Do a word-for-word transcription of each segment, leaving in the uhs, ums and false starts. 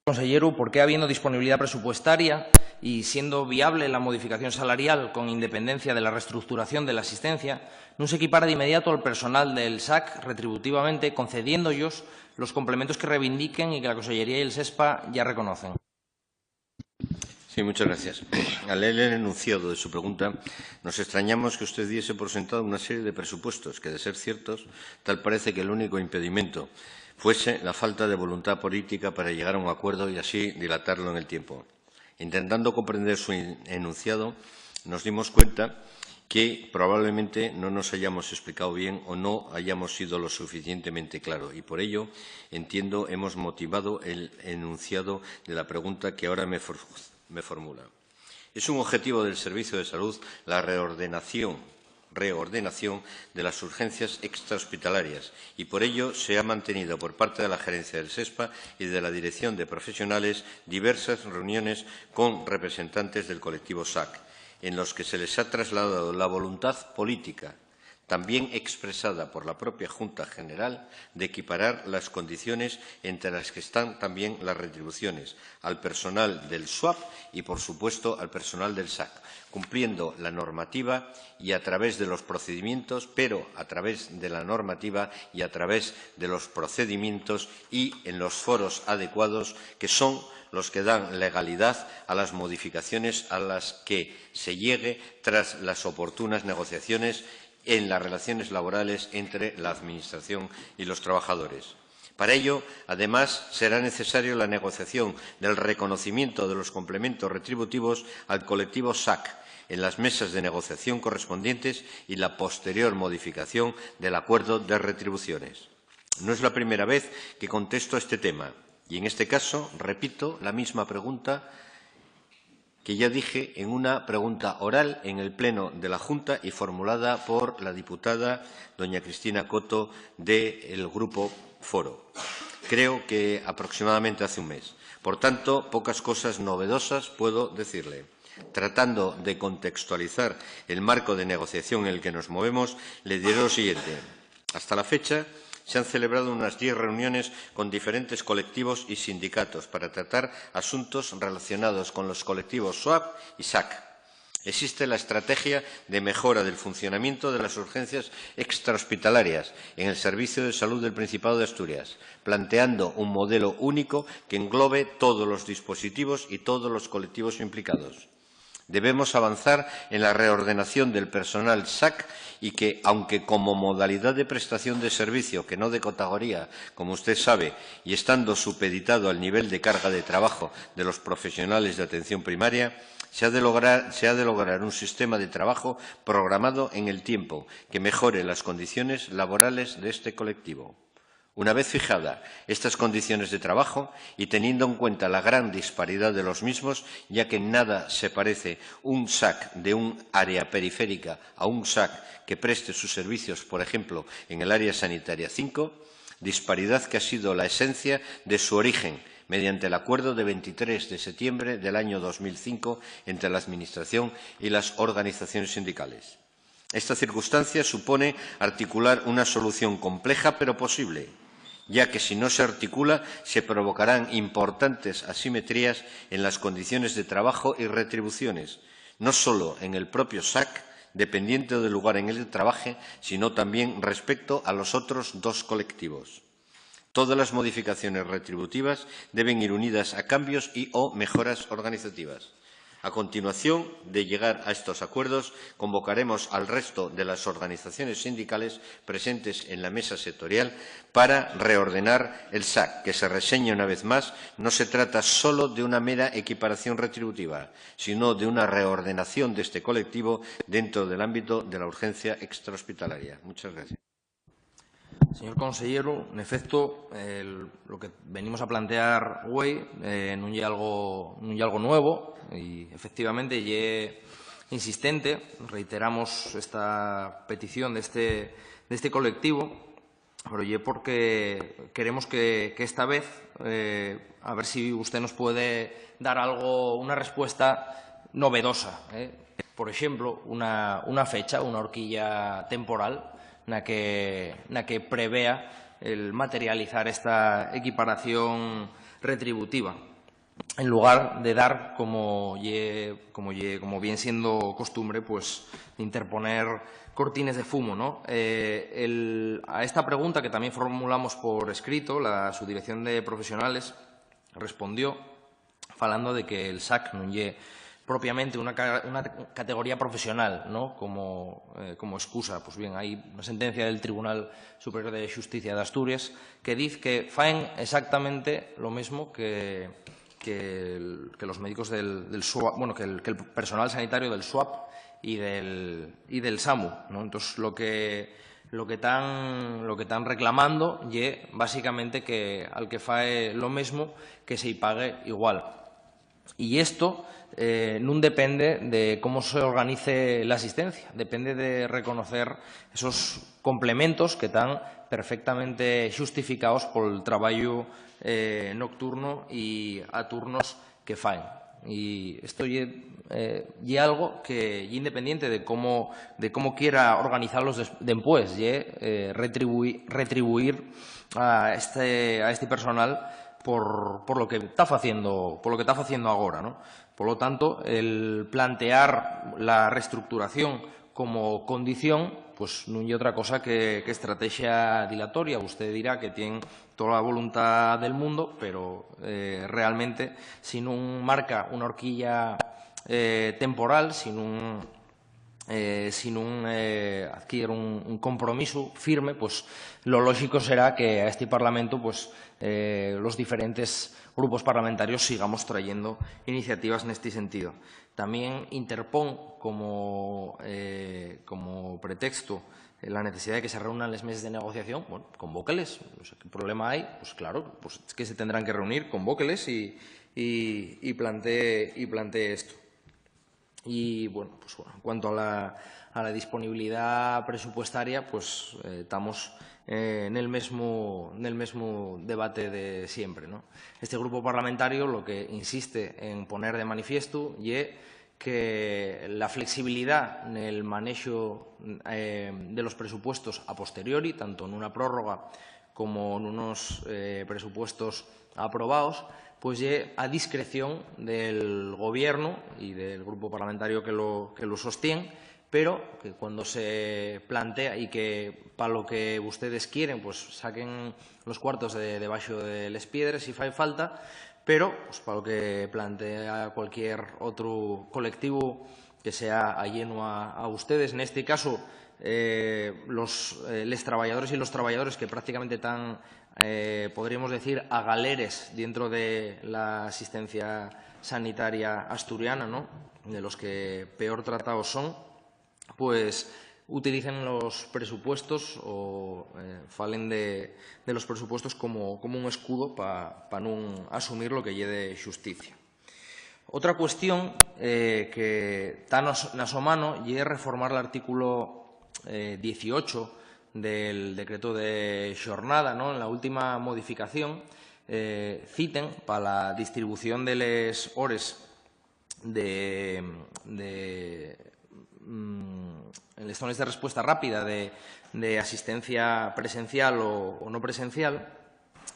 conselleru, por qué, habiendo disponibilidá presupuestaria y siendo viable la modificación salarial con independencia de la reestructuración de la asistencia, nun s'equipara d'inmediato al personal del sac retributivamente, concediéndo-yos los complementos que reivindiquen y que la Consellería y el SESPA ya reconocen. Sí, muchas gracias. Al leer el enunciado de su pregunta, nos extrañamos que usted diese por sentado una serie de presupuestos que, de ser ciertos, tal parece que el único impedimento fuese la falta de voluntad política para llegar a un acuerdo y así dilatarlo en el tiempo. Intentando comprender su enunciado, nos dimos cuenta que probablemente no nos hayamos explicado bien o no hayamos sido lo suficientemente claro, y por ello, entiendo, hemos motivado el enunciado de la pregunta que ahora me formula. Es un objetivo del Servicio de Salud la reordenación reordenación de las urgencias extrahospitalarias, y por ello se ha mantenido por parte de la gerencia del SESPA y de la Dirección de Profesionales diversas reuniones con representantes del colectivo sac, en los que se les ha trasladado la voluntad política, también expresada por la propia Junta General, de equiparar las condiciones entre las que están también las retribuciones al personal del suap y, por supuesto, al personal del sac, cumpliendo la normativa y a través de los procedimientos, pero a través de la normativa y a través de los procedimientos y en los foros adecuados, que son los que dan legalidad a las modificaciones a las que se llegue tras las oportunas negociaciones en las relaciones laborales entre la Administración y los trabajadores. Para ello, además, será necesario la negociación del reconocimiento de los complementos retributivos al colectivo sac en las mesas de negociación correspondientes y la posterior modificación del acuerdo de retribuciones. No es la primera vez que contesto a este tema y, en este caso, repito la misma pregunta que ya dije en una pregunta oral en el Pleno de la Junta y formulada por la diputada doña Cristina Coto del Grupo Foro, creo que aproximadamente hace un mes. Por tanto, pocas cosas novedosas puedo decirle. Tratando de contextualizar el marco de negociación en el que nos movemos, le diré lo siguiente. Hasta la fecha, se han celebrado unas diez reuniones con diferentes colectivos y sindicatos para tratar asuntos relacionados con los colectivos suap y sac. Existe la estrategia de mejora del funcionamiento de las urgencias extrahospitalarias en el Servicio de Salud del Principado de Asturias, planteando un modelo único que englobe todos los dispositivos y todos los colectivos implicados. Debemos avanzar en la reordenación del personal sac y que, aunque como modalidad de prestación de servicio que no de categoría, como usted sabe, y estando supeditado al nivel de carga de trabajo de los profesionales de atención primaria, se ha de lograr, se ha de lograr un sistema de trabajo programado en el tiempo que mejore las condiciones laborales de este colectivo. Una vez fijada estas condiciones de trabajo y teniendo en cuenta la gran disparidad de los mismos, ya que nada se parece un sac de un área periférica a un sac que preste sus servicios, por ejemplo, en el área sanitaria cinco, disparidad que ha sido la esencia de su origen mediante el acuerdo de veintitrés de septiembre del año dos mil cinco entre la Administración y las organizaciones sindicales. Esta circunstancia supone articular una solución compleja pero posible, ya que si no se articula se provocarán importantes asimetrías en las condiciones de trabajo y retribuciones, no solo en el propio sac, dependiente del lugar en el que trabaje, sino también respecto a los otros dos colectivos. Todas las modificaciones retributivas deben ir unidas a cambios y o mejoras organizativas. A continuación de llegar a estos acuerdos, convocaremos al resto de las organizaciones sindicales presentes en la mesa sectorial para reordenar el sac. Que se reseñe una vez más, no se trata solo de una mera equiparación retributiva, sino de una reordenación de este colectivo dentro del ámbito de la urgencia extrahospitalaria. Muchas gracias. Señor conselleru, en efecto, lo que venimos a plantear güei nun ye algo nuevo y, efectivamente, ye insistente. Reiteramos esta petición de este colectivo, pero ye porque queremos que esta vez, a ver si usté nos puede dar algo, una respuesta novedosa. Por exemplo, una fecha, una horquilla temporal na que prevea el materializar esta equiparación retributiva. en lugar de dar, como ye, como ye, como vien siendo costumbre, pues, d'interponer cortines de fumo, ¿no? Eh, el, a esta pregunta, que también formulamos por escrito, la Subdirección de Profesionales respondió falando de que el SAC nun ye propiamente una ca-, una categoría profesional, ¿no? Como, eh, como excusa. Pues bien, hai una sentencia del Tribunal Superior de Xusticia d'Asturias que diz que faen exactamente lo mesmo que, que el, que los médicos del, del SUAP, bueno, que el, que el personal sanitario del SUAP y del, y del SAMU, ¿no? Entonces, lo que, lo que tan, lo que tan reclamando ye, básicamente, que al que fae lo mesmo, que se-y pague igual. Y esto, eh, nun depende de cómo se organice la asistencia, depende de reconocer esos complementos que tán perfectamente xustificaos pol trabayu, eh, nocturno y a turnos que faen. Y esto ye, eh, ye algo que ye independiente de cómo, de cómo quiera organizalos des-, dempués, ye, eh, retribui-, retribuir a este, a este personal por, por lo que ta faciendo, por lo que ta faciendo agora, ¿no? Polo tanto, el plantear la reestructuración como condición, pues, nun ye otra cosa que, que estrategia dilatoria. Usted dirá que tien toda la voluntad del mundo, pero, eh, realmente, si nun marca una horquilla, eh, temporal, si nun, eh, si nun, eh, adquier un, un compromiso firme, pues, lo lógico será que a este Parlamento, pues, eh, los diferentes grupos parlamentarios sigamos trayendo iniciativas nesti sentido. Tamién interpón como, eh, como pretexto la necesidá de que se reúnan les meses de negociación. Bueno, convóqueles. O sea, ¿qué problema hai? Pues claro, pues es que se tendrán que reunir, convóqueles y, y, y plantee, y plantee esto. Y, bueno, pues, bueno, en cuanto a la, a la disponibilidá presupuestaria, pues, eh, tamos, eh, nel mesmu, nel mesmu debate de siempre, ¿no? Este grupo parlamentario lo que insiste en poner de manifiestu ye que la flexibilidá nel manexo, eh, de los presupuestos a posteriori, tanto nuna prórroga como nunos, eh, presupuestos aprobaos, pues ye a discreción del Gobierno y del grupo parlamentario que lo, que lo sostién, pero que cuando se plantea y que pa lo que ustedes quieren, pues saquen los cuartos de debaxo de les piedres si fai falta, pero, pues, pa lo que plantea cualquier otru colectivu que sea ayeno a, a ustedes. Nesti casu, eh, los, eh, les trabayadores y los trabayadores que prácticamente tán, eh, podríamos decir, a galeres dientro de la asistencia sanitaria asturiana, ¿no? De los que peor trataos son, pues, utilicen los presupuestos o, eh, falen de, de los presupuestos como, como un escudo pa, pa nun asumir lo que ye de xusticia. Otra cuestión, eh, que ta nos, na so mano ye reformar l'artículo, eh, dieciocho del decreto de xornada, ¿no? En la última modificación, eh, citen pa la distribución de les hores de, de, mm, en les zones de respuesta rápida de, de asistencia presencial o, o no presencial,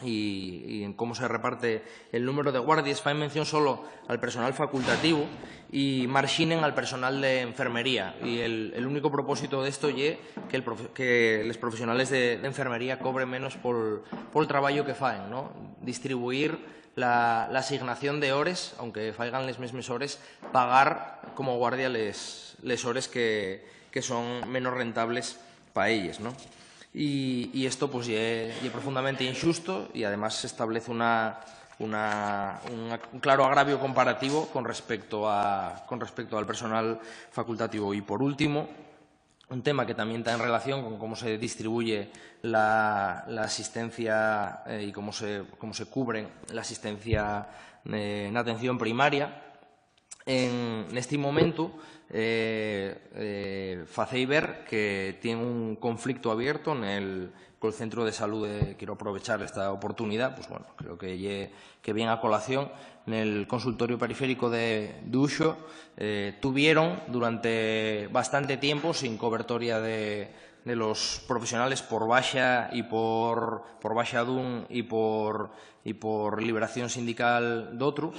y, y en cómo se reparte el número de guardies, fai mención solo al personal facultativo y marxinen al personal de enfermería. Y el, el único propósito d'esto ye que, el profe-, que les profesionales de, de enfermería cobren menos pol, pol trabayu que faen, ¿no? Distribuir la, la asignación de hores, aunque faigan les mesmes hores, pagar como guardia les, les hores que, que son menos rentables pa elles, ¿no? Y, y esto, pues, ye, ye profundamente inxusto y, además, establece una, una, un, un claro agravio comparativo con respecto a, con respecto al personal facultativo. Y, por último, un tema que tamién ta en relación con cómo se distribuye la, la asistencia, eh, y cómo se, cómo se cubre la asistencia, eh, en atención primaria. En, nesti momentu, eh, eh, facéi ver que tien un conflicto abierto nel, col centru de salú. Quiero aprovechar esta oportunidá, pues, bueno, creo que ye, que vien a colación. Nel consultorio periférico de, d'Uxo, eh, tuvieron durante bastante tiempo sin cobertoria de, de los profesionales por baxa y por, por baxa d'un y por, y por liberación sindical d'otru,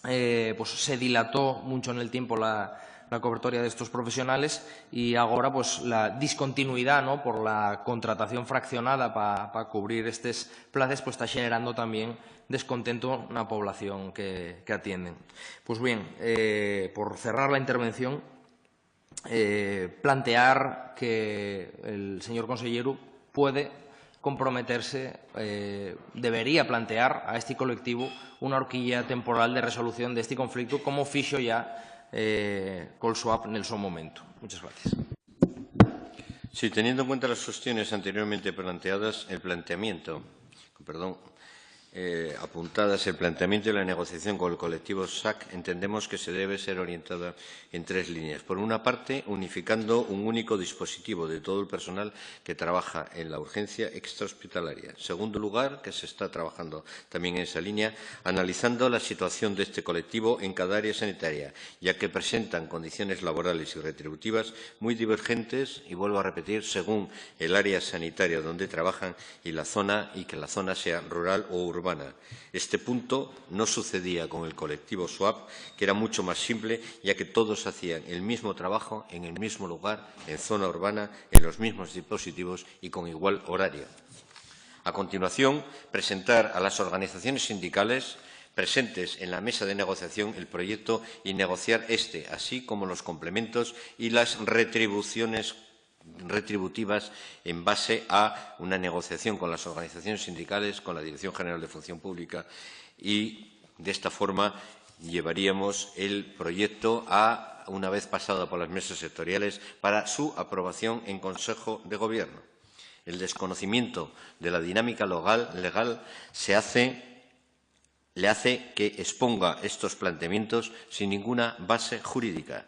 eh, pues, se dilató mucho en el tiempo la, la cobertoria de estos profesionales y agora, pues, la discontinuidad, ¿no?, por la contratación fraccionada pa, pa cubrir estes places, pues, está generando también descontento na población que, que atienden. Pues bien, eh, por cerrar la intervención, eh, plantear que el señor conselleru puede comprometerse, eh, debería plantear a este colectivo una horquilla temporal de resolución de este conflicto, como fixo ya, eh, col swap en el su momento. Muchas gracias. Sí, teniendo en cuenta las cuestiones anteriormente planteadas, el planteamiento, perdón, eh, apuntadas, el planteamiento y la negociación con el colectivo sac, entendemos que se debe ser orientada en tres líneas. Por una parte, unificando un único dispositivo de todo el personal que trabaja en la urgencia extrahospitalaria. En segundo lugar, que se está trabajando también en esa línea, analizando la situación de este colectivo en cada área sanitaria, ya que presentan condiciones laborales y retributivas muy divergentes, y vuelvo a repetir, según el área sanitaria donde trabajan y la zona, y que la zona sea rural o urbana. Este punto no sucedía con el colectivo swap, que era mucho más simple, ya que todos hacían el mismo trabajo en el mismo lugar, en zona urbana, en los mismos dispositivos y con igual horario. A continuación, presentar a las organizaciones sindicales presentes en la mesa de negociación el proyecto y negociar este, así como los complementos y las retribuciones, retributivas, en base a una negociación con las organizaciones sindicales, con la Dirección General de Función Pública, y de esta forma llevaríamos el proyecto a, una vez pasado por las mesas sectoriales, para su aprobación en Consejo de Gobierno. El desconocimiento de la dinámica logal, legal se hace, le hace que exponga estos planteamientos sin ninguna base jurídica.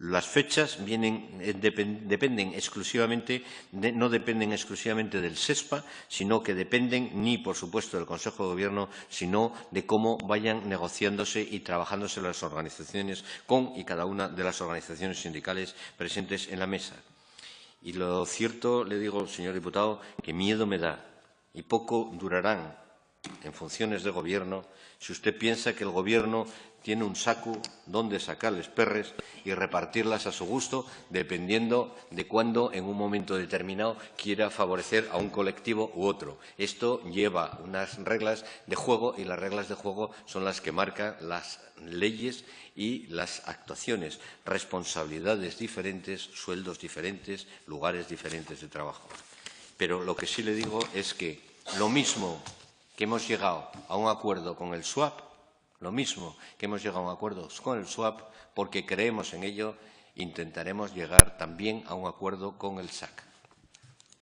Las fechas vienen, eh, depen-, dependen exclusivamente de, no dependen exclusivamente del sespa, sino que dependen, ni por supuesto del Consejo de Gobierno, sino de cómo vayan negociándose y trabajándose las organizaciones con y cada una de las organizaciones sindicales presentes en la mesa. Y lo cierto, le digo, señor diputado, que miedo me da, y poco durarán en funciones de gobierno, si usted piensa que el gobierno tiene un sacu donde sacar les perres y repartirlas a su gusto, dependiendo de cuándo, en un momento determinado, quiera favorecer a un colectivo u otro. Esto lleva unas reglas de juego, y las reglas de juego son las que marcan las leyes y las actuaciones, responsabilidades diferentes, sueldos diferentes, lugares diferentes de trabajo. Pero lo que sí le digo es que lo mismo que hemos llegado a un acuerdo con el swap, lo mismo que hemos llegado a un acuerdo con el swap, porque creemos en ello, intentaremos llegar también a un acuerdo con el sac.